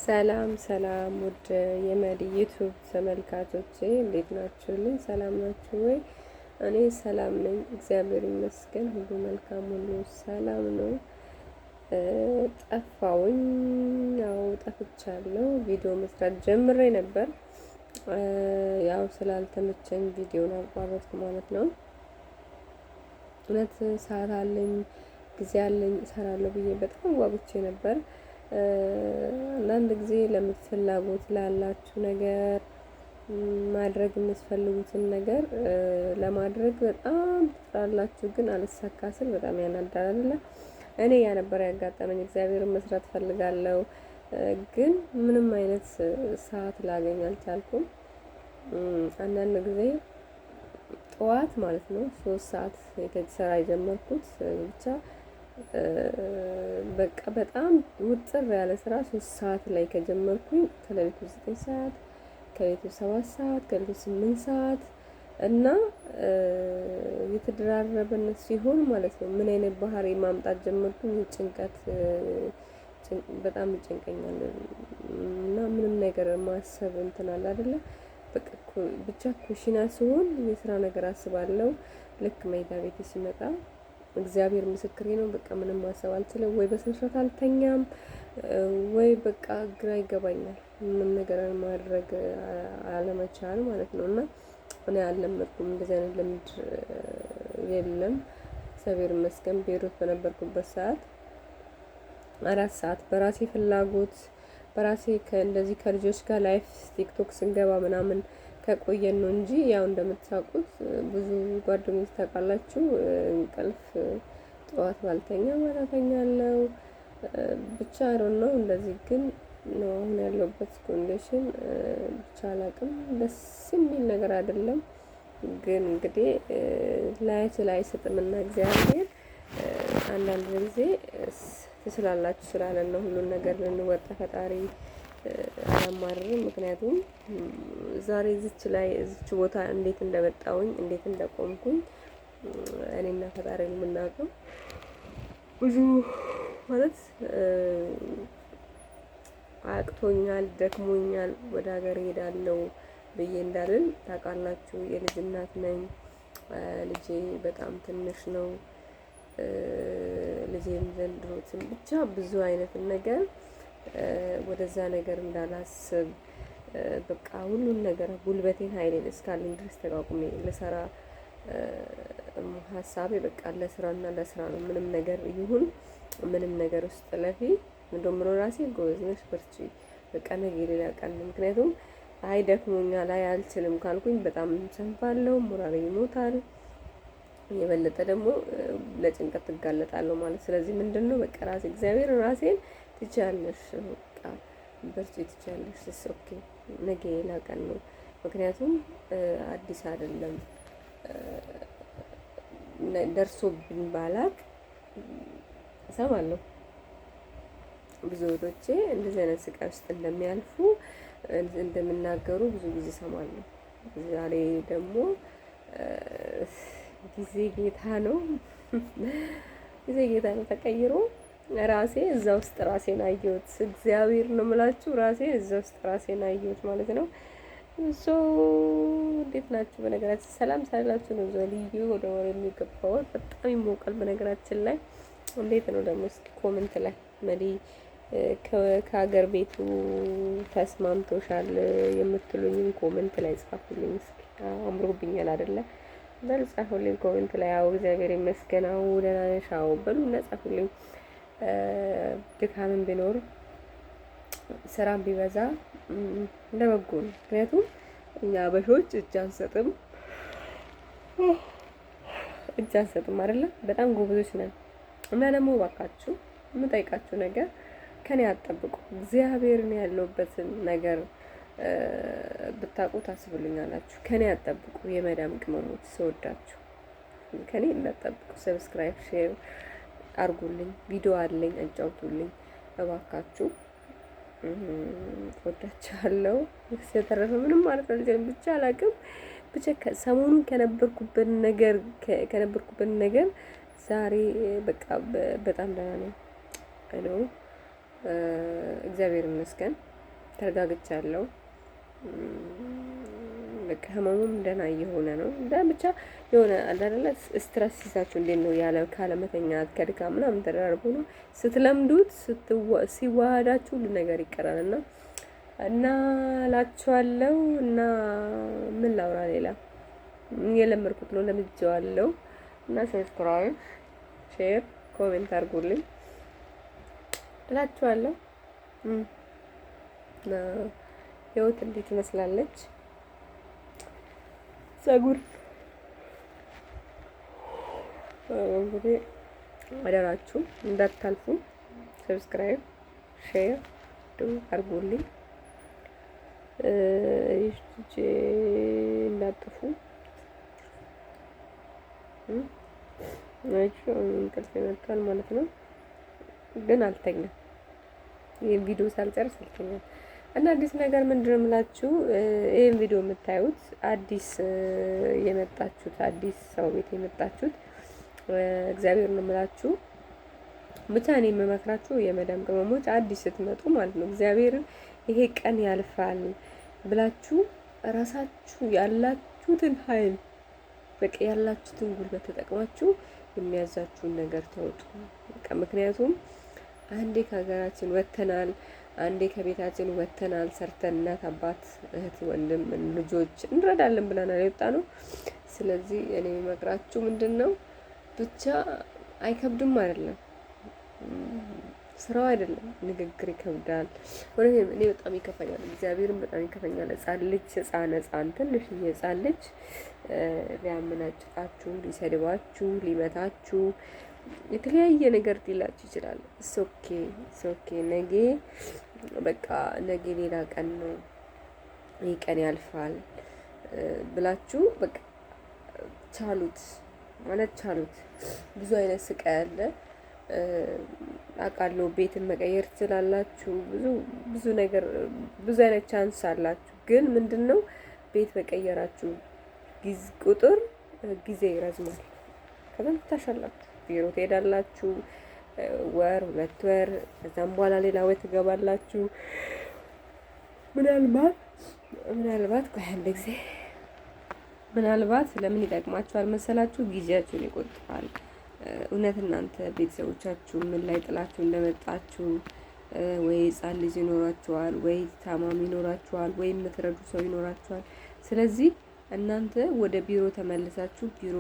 ሰላም ሰላም ውድ የመዲ ዩቱብ ተመልካቾቼ እንዴት ናችሁልኝ? ሰላም ናችሁ ወይ? እኔ ሰላም ነኝ፣ እግዚአብሔር ይመስገን። ሁሉ መልካም፣ ሁሉ ሰላም ነው። ጠፋውኝ፣ ያው ጠፍቻለሁ። ቪዲዮ መስራት ጀምሬ ነበር፣ ያው ስላልተመቸኝ ቪዲዮን አቋረጥኩ ማለት ነው። እውነት ሰዓት አለኝ ጊዜ አለኝ እሰራለሁ ብዬ በጣም ጓጉቼ ነበር። አንዳንድ ጊዜ ለምትፍላጎት ላላችሁ ነገር ማድረግ የምትፈልጉትን ነገር ለማድረግ በጣም ትጥራላችሁ፣ ግን አልሳካ ስል በጣም ያናዳል አይደለ? እኔ ያ ነበር ያጋጠመኝ። እግዚአብሔርን መስራት ፈልጋለሁ፣ ግን ምንም አይነት ሰዓት ላገኝ አልቻልኩም። አንዳንድ ጊዜ ጠዋት ማለት ነው 3 ሰዓት ስራ የጀመርኩት ብቻ በቃ በጣም ውጥር ያለ ስራ 3 ሰዓት ላይ ከጀመርኩኝ ከሌሊቱ 9 ሰዓት፣ ከሌሊቱ 7 ሰዓት፣ ከሌሊቱ 8 ሰዓት እና የተደራረበነት ሲሆን ማለት ነው ምን አይነት ባህሪ ማምጣት ጀመርኩኝ። ጭንቀት በጣም ይጨንቀኛል እና ምንም ነገር ማሰብ እንትን አለ አይደለ፣ በቃ ብቻ ኩሽና ሲሆን የስራ ነገር አስባለሁ። ልክ መኝታ ቤቴ ሲመጣ እግዚአብሔር ምስክሬ ነው። በቃ ምንም ማሰብ አልችልም። ወይ በስነ ስርዓት አልተኛም፣ ወይ በቃ ግራ ይገባኛል። ምንም ነገር ማድረግ አለመቻል ማለት ነው። እና እኔ አልለመድኩም፣ እንደዚህ አይነት ልምድ የለም። እግዚአብሔር ይመስገን ቤሩት በነበርኩበት ሰዓት 4 ሰዓት በራሴ ፍላጎት በራሴ እንደዚህ ከልጆች ጋር live ቲክቶክ ስንገባ ምናምን ከቆየን ነው እንጂ ያው እንደምታውቁት ብዙ ጓደኞች ታውቃላችሁ፣ እንቅልፍ ጠዋት ባልተኛ ማታ ተኛለሁ። ብቻ I ነው እንደዚህ ግን ነው አሁን ያለሁበት condition፣ ብቻ አላውቅም። ደስ የሚል ነገር አይደለም። ግን እንግዲህ ላያችል አይሰጥምና እግዚአብሔር አንዳንድ ጊዜ ትችላላችሁ ስላለን ነው ሁሉን ነገር ልንወጣ ፈጣሪ አያማርርም። ምክንያቱም ዛሬ እዚች ላይ እዚች ቦታ እንዴት እንደመጣውኝ እንዴት እንደቆምኩኝ እኔና ፈጣሪ ነው የምናውቀው። ብዙ ማለት አቅቶኛል፣ ደክሞኛል፣ ወደ ሀገር እሄዳለሁ ብዬ እንዳልን ታውቃላችሁ። የልጅ እናት ነኝ። ልጄ በጣም ትንሽ ነው። ልጄም ዘንድሮትን ብቻ ብዙ አይነት ነገር ወደዛ ነገር እንዳላስብ በቃ ሁሉን ነገር ጉልበቴን ኃይሌን እስካለኝ ድረስ ተቋቁሜ ልሰራ ሀሳቤ በቃ ለስራና ለስራ ነው። ምንም ነገር ይሁን ምንም ነገር ውስጥ ለፊ እንደውም ራሴ ጎበዝ ነሽ በርቺ፣ በቃ ነገ ሌላ ቀን ነው። ምክንያቱም አይ ደክሞኛል፣ አይ አልችልም ካልኩኝ በጣም ሰንፋለሁ፣ ሞራሌ ይሞታል። የበለጠ ደግሞ ለጭንቀት ትጋለጣለሁ ማለት። ስለዚህ ምንድን ነው በቃ ራሴ እግዚአብሔር ራሴን ትችያለሽ፣ በቃ በርቺ፣ ትችያለሽ፣ okay ነገ ሌላ ቀን ነው። ምክንያቱም አዲስ አይደለም ደርሶብኝ ባላቅ እሰማለሁ ብዙ እህቶቼ እንደዚህ አይነት ስቃይ ውስጥ እንደሚያልፉ እንደሚናገሩ ብዙ ጊዜ እሰማለሁ። ዛሬ ደግሞ ጊዜ ጌታ ነው፣ ጊዜ ጌታ ነው ተቀይሮ ራሴ እዛ ውስጥ ራሴን አየሁት። እግዚአብሔር ነው የምላችሁ፣ ራሴ እዛ ውስጥ ራሴን አየሁት ማለት ነው። So እንዴት ናችሁ? በነገራችን ሰላም ሳላችሁ ነው ዘልዩ ወደ ወሬ የሚገባው። በጣም ይሞቃል። በነገራችን ላይ እንዴት ነው ደግሞ እስኪ comment ላይ መዲ ከሀገር ቤቱ ተስማምቶሻል የምትሉኝም comment ላይ ጻፉልኝ እስኪ። አምሮብኛል አይደለ? በሉ ጻፉልኝ comment ላይ። አዎ እግዚአብሔር ይመስገን፣ አዎ ደህና ነሽ፣ አዎ በሉ እና ጻፉልኝ። ድካምን ቢኖር ስራም ቢበዛ ለበጎ ነው። ምክንያቱም እኛ አበሾች እጅ አንሰጥም፣ እጅ አንሰጥም አይደለ? በጣም ጎበዞች ነን። እና ደግሞ እባካችሁ የምጠይቃችሁ ነገር ከኔ አትጠብቁ። እግዚአብሔርን ያለውበትን ነገር ብታውቁ ታስቡልኛላችሁ። ከኔ አትጠብቁ። የመዳም ቅመሞች ስወዳችሁ ከኔ እንዳትጠብቁ። Subscribe፣ share አርጉልኝ። ቪዲዮ አለኝ አጫውቱልኝ እባካችሁ። ወዳችኋለሁ። የተረፈ ምንም ማለት አልችልም። ብቻ አላውቅም። ብቻ ሰሞኑን ከነበርኩበት ነገር ዛሬ በቃ በጣም ደህና ነኝ። I know እግዚአብሔር ይመስገን። ተረጋግቻለሁ። በቃ ህመሙም ደህና እየሆነ ነው። ብቻ የሆነ አለ አይደለ stress ሲይዛችሁ እንዴት ነው ያለ ካለመተኛት ከድካም ምናምን ተደራርቦ ነው ስትለምዱት ሲዋሃዳችሁ ሁሉ ነገር ይቀራል እና እና እላችኋለሁ። እና ምን ላውራ ሌላ የለመድኩት ነው፣ ለምጄዋለሁ። እና subscribe፣ share፣ comment አድርጉልኝ እላችኋለሁ። እና ህይወት እንዴት ትመስላለች? ጸጉር እንግዲህ አደራችሁ እንዳታልፉ። Subscribe፣ share አድርጉልኝ እንዳጥፉ። እንቅልፍ ይመጣል ማለት ነው፣ ግን አልተኛም። ይህን ቪዲዮ ሳልጨርስ አልተኛም። እና አዲስ ነገር ምንድን ነው የምላችሁ፣ ይህን ቪዲዮ የምታዩት አዲስ የመጣችሁት፣ አዲስ ሰው ቤት የመጣችሁት፣ እግዚአብሔር ነው የምላችሁ። ብቻ እኔ የምመክራችሁ የመዳም ቅመሞች አዲስ ስትመጡ ማለት ነው፣ እግዚአብሔርን ይሄ ቀን ያልፋል ብላችሁ ራሳችሁ ያላችሁትን ኃይል፣ በቃ ያላችሁትን ጉልበት ተጠቅማችሁ የሚያዛችሁን ነገር ተወጡ። በቃ ምክንያቱም አንዴ ከሀገራችን ወጥተናል፣ አንዴ ከቤታችን ወጥተናል። ሰርተን እናት፣ አባት፣ እህት፣ ወንድም፣ ልጆች እንረዳለን ብለናል የወጣ ነው። ስለዚህ እኔ የምመክራችሁ ምንድን ነው፣ ብቻ አይከብድም አይደለም፣ ስራው አይደለም፣ ንግግር ይከብዳል። እኔ በጣም ይከፋኛል፣ እግዚአብሔርን በጣም ይከፋኛል። ህጻን ልጅ፣ ህጻን ህጻን ትንሽዬ ህጻን ልጅ ሊያመናጭቃችሁ፣ ሊሰድባችሁ፣ ሊመታችሁ፣ የተለያየ ነገር ሊላችሁ ይችላል። It's okay, it's okay። ነገ በቃ ነገ ሌላ ቀን ነው፣ ይህ ቀን ያልፋል ብላችሁ በቃ ቻሉት ማለት ቻሉት። ብዙ አይነት ስቃይ አለ አውቃለሁ። ቤትን መቀየር ትችላላችሁ። ብዙ ብዙ ነገር፣ ብዙ አይነት chance አላችሁ። ግን ምንድነው፣ ቤት በቀየራችሁ ቁጥር ጊዜ ይረዝማል። ከዛም ትታሻላችሁ፣ ቢሮ ትሄዳላችሁ፣ ወር 2 ወር፣ ከዛም በኋላ ሌላ ወይ ትገባላችሁ። ምናልባት ቆይ አንድ ጊዜ፣ ምናልባት ለምን ይጠቅማችኋል መሰላችሁ? ጊዜያችሁን ይቆጥባል። እውነት እናንተ ቤተሰቦቻችሁ ምን ላይ ጥላችሁ እንደመጣችሁ፣ ወይ ህጻን ልጅ ይኖራችኋል፣ ወይ ታማሚ ይኖራችኋል፣ ወይ የምትረዱ ሰው ይኖራችኋል። ስለዚህ እናንተ ወደ ቢሮ ተመልሳችሁ ቢሮ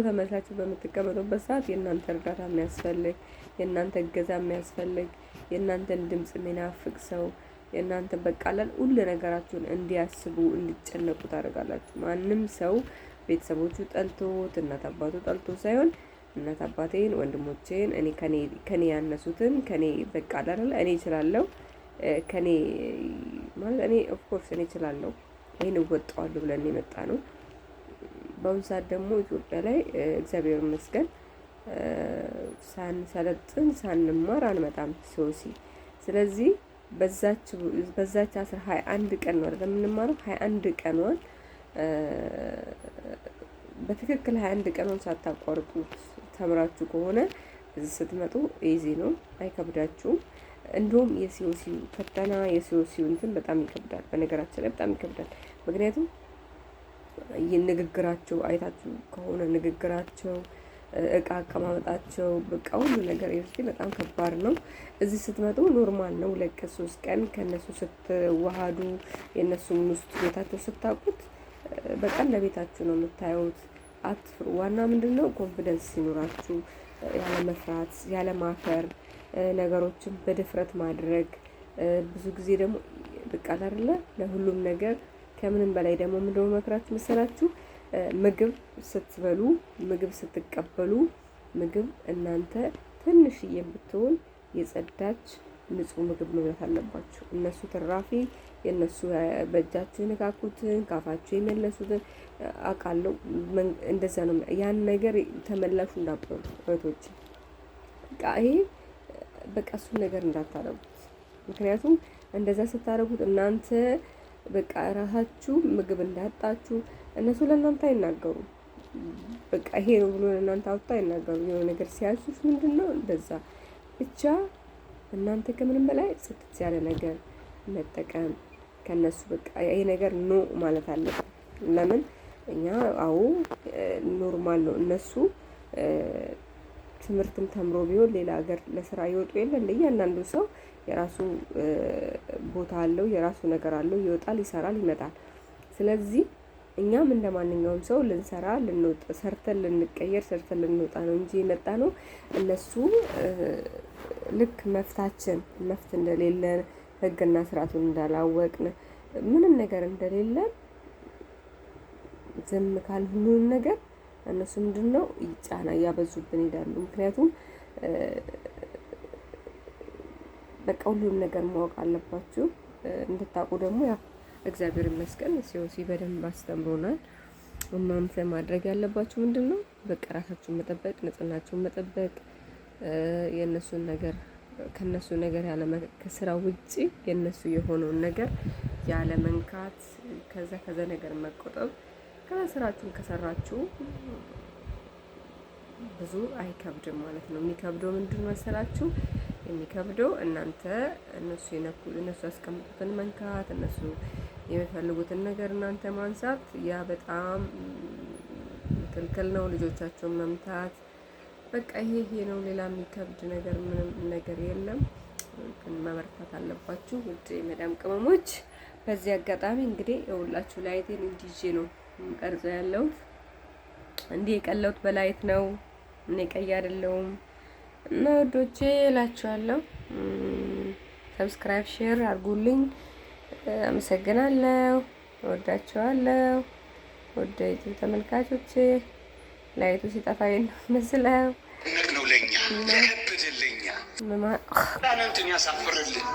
ተመልሳችሁ በምትቀመጡበት ሰዓት የእናንተ እርዳታ የሚያስፈልግ፣ የእናንተ እገዛ የሚያስፈልግ፣ የእናንተን ድምጽ የሚናፍቅ ሰው፣ የእናንተ በቃላል ሁሉ ነገራችሁን እንዲያስቡ እንዲጨነቁ ታደርጋላችሁ። ማንም ሰው ቤተሰቦቹ ጠልቶት፣ እናት አባቱ ጠልቶ ሳይሆን እናት አባቴን፣ ወንድሞቼን፣ እኔ ከኔ ያነሱትን ከኔ በቃ አይደለ እኔ እችላለሁ፣ ከኔ ማለት እኔ of course እኔ እችላለሁ፣ ይሄን እወጣዋለሁ ብለን የመጣ ነው። በአሁኑ ሰዓት ደግሞ ኢትዮጵያ ላይ እግዚአብሔር ይመስገን ሳንሰለጥን ሳንማር አንመጣም COC። ስለዚህ በዛች 21 ቀን ነው አይደል የምንማረው? 21 ቀኗን በትክክል 21 ቀኗን ሳታቋርጡ ተምራችሁ ከሆነ እዚህ ስትመጡ easy ነው፣ አይከብዳችሁም። እንደውም የ COC ፈተና፣ የ COC እንትን በጣም ይከብዳል። በነገራችን ላይ በጣም ይከብዳል። ምክንያቱም ንግግራቸው አይታችሁ ከሆነ ንግግራቸው፣ እቃ አቀማመጣቸው፣ በቃ ሁሉ ነገር ዩኒቨርሲቲ በጣም ከባድ ነው። እዚህ ስትመጡ normal ነው። 2 ቀን 3 ቀን ከእነሱ ስትዋሃዱ፣ የእነሱን ውስጥ ቤታቸው ስታውቁት በቃ እንደ ቤታችሁ ነው የምታዩት። አትፍሩ። ዋና ምንድን ነው confidence ሲኖራችሁ፣ ያለ መፍራት፣ ያለ ማፈር፣ ነገሮችን በድፍረት ማድረግ። ብዙ ጊዜ ደግሞ በቃ አይደለ ለሁሉም ነገር ከምንም በላይ ደግሞ ምንድነው መክራችሁ መሰላችሁ? ምግብ ስትበሉ፣ ምግብ ስትቀበሉ፣ ምግብ እናንተ ትንሽዬ ብትሆን የጸዳች ንጹህ ምግብ መብላት አለባችሁ። እነሱ ትራፊ የእነሱ በእጃቸው የነካኩትን፣ ካፋቸው የመለሱትን አውቃለሁ። እንደዛ ነው። ያን ነገር ተመላሹ እንዳትበሉ እህቶች። በቃ ይሄ በቃ እሱን ነገር እንዳታረጉት። ምክንያቱም እንደዛ ስታረጉት እናንተ በቃ ራሳችሁ ምግብ እንዳጣችሁ እነሱ ለእናንተ አይናገሩም። በቃ ይሄ ነው ብሎ ለእናንተ አውጥቶ አይናገሩም። የሆነ ነገር ሲያዙሽ ምንድን ነው እንደዛ ብቻ እናንተ ከምንም በላይ ጽድት ያለ ነገር መጠቀም ከነሱ በቃ ይሄ ነገር no ማለት አለብን። ለምን እኛ አዎ normal ነው። እነሱ ትምህርትም ተምሮ ቢሆን ሌላ ሀገር ለስራ ይወጡ የለ እንደ እያንዳንዱ ሰው የራሱ ቦታ አለው፣ የራሱ ነገር አለው፣ ይወጣል፣ ይሰራል፣ ይመጣል። ስለዚህ እኛም እንደ ማንኛውም ሰው ልንሰራ ልንወጣ ሰርተን ልንቀየር ሰርተን ልንወጣ ነው እንጂ የመጣ ነው። እነሱ ልክ መፍታችን መፍት እንደሌለን፣ ሕግና ስርዓቱን እንዳላወቅን፣ ምንም ነገር እንደሌለን ዝም ካል ሁሉንም ነገር እነሱ ምንድነው ጫና እያበዙብን ይሄዳሉ። ምክንያቱም በቃ ሁሉንም ነገር ማወቅ አለባችሁ። እንድታውቁ ደግሞ ያው እግዚአብሔር ይመስገን ሲኦሲ በደንብ አስተምሮናል። እናንተ ማድረግ ያለባችሁ ምንድን ነው? በቃ ራሳችሁን መጠበቅ፣ ንጽህናችሁን መጠበቅ፣ የእነሱን ነገር ከነሱ ነገር ያለ ከስራ ውጪ የእነሱ የሆነውን ነገር ያለ መንካት፣ ከዛ ነገር መቆጠብ። ከዛ ስራችሁን ከሰራችሁ ብዙ አይከብድም ማለት ነው። የሚከብደው ምንድን መሰላችሁ? የሚከብደው እናንተ እነሱ የነኩ እነሱ ያስቀምጡትን መንካት፣ እነሱ የሚፈልጉትን ነገር እናንተ ማንሳት፣ ያ በጣም ክልክል ነው። ልጆቻቸውን መምታት፣ በቃ ይሄ ይሄ ነው። ሌላ የሚከብድ ነገር ምንም ነገር የለም። ግን መበርታት አለባችሁ ውድ የመዳም ቅመሞች። በዚህ አጋጣሚ እንግዲህ የሁላችሁ light ኤን እንዲዤ ነው ቀርጾ ያለሁት። እንዲህ የቀለሁት በ light ነው። እኔ ቀይ አይደለሁም። እና ወዶቼ እላችኋለሁ፣ subscribe፣ share አድርጉልኝ። አመሰግናለሁ። እወዳችኋለሁ። ወደ ዩቲዩብ ተመልካቾቼ light ኡ ሲጠፋ ነው መስለው ነው ለኛ ለከበደለኛ እንትን ያሳፍርልን።